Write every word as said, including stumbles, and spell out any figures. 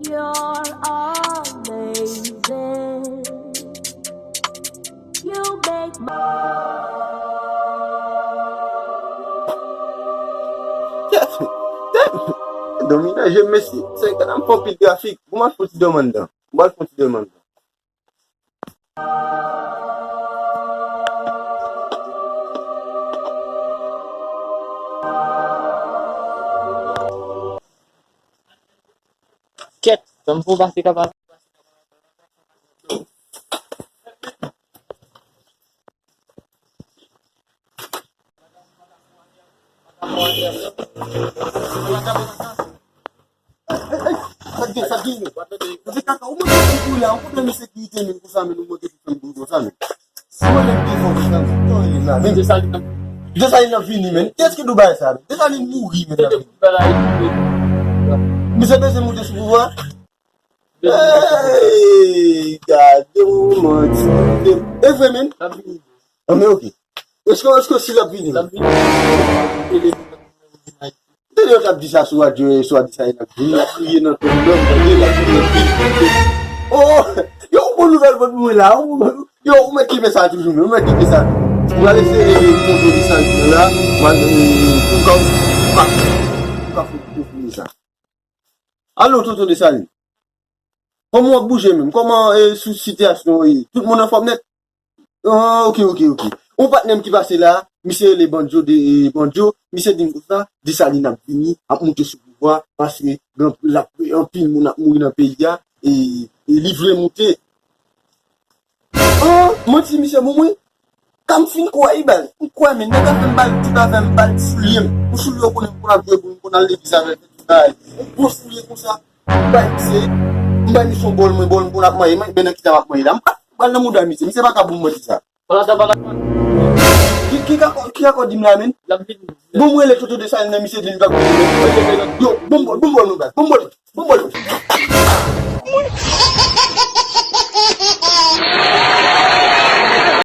You're amazing. You make my Domina, je me suis. Se kanal m fè anpil trafik. Pou m al fè ti demann dan. Pou m al fè ti demann dan. Kèt, tann pou pase kaba. Sa k gen, sa k gen? Mwen se kaka, ou mwen ki pou la, ou konn nan sekirite menm konsa, men nou mwen ki pou fè m konsa, men. Si mwen menm ki fè konsa, men. Desalin nan vini, men. Kiyès ki dou bagay sa, men? Desalin mouri, men. Misye bezwen moute sou pouvwa. Hey, gade yon manti. E vre, men. An, men oke. Èske, èske si l ap vini? Tande yo t ap di sa sou radyo yè swa, di sa, y ap vini, y ap kriye nan tout lòm, tande, y ap vini, y ap vini. Oh, yo, ou bon nouvèl pou mwen la. Yo, ou mèt kenbe sa toujou, men, ou mèt kenbe sa. Ou pral eseye kontwole sa la, ou pral, e, pou ka, pou ka fini sa. Alo, tonton Desalin. Kòman w ap bouje menm? Kòman, e, sou sitiyasyon an ye? Tout moun anfòm nèt? Ah, oke, oke, oke. Yon patnè m ki pase la, misye rele Bandjo, de, e, Bandjo, misye di m konsa, Desalin ap vini, ap moute sou pouvwa, paske gen anpil, ap, anpil moun ap mouri nan peyi a, e, e li vle moute. Oh, manti misye bon mwen. Kan m fin kwè, baz. M kwè, men nèg la fè m bal tout afè m, bal soulye m. Pou soulye yo konnen m konn ap jwe boul, m konn al legliz avè l, tout bagay. Yon gwo soulye konsa. M bay misye, m bay misye yon bòl mwen, bòl m konn ap manyen, men nan ki tan m ap manyen la. M pa bal nan mouda misye, misye pa ka bon manti sa. Ki, ki ka, ki ka di m la, men? Bon, mwen rele Toto Desalin nan, misye di m pa. Yo, bon bòl, bon bòl mwen, baz. Bon bòl, bon bòl.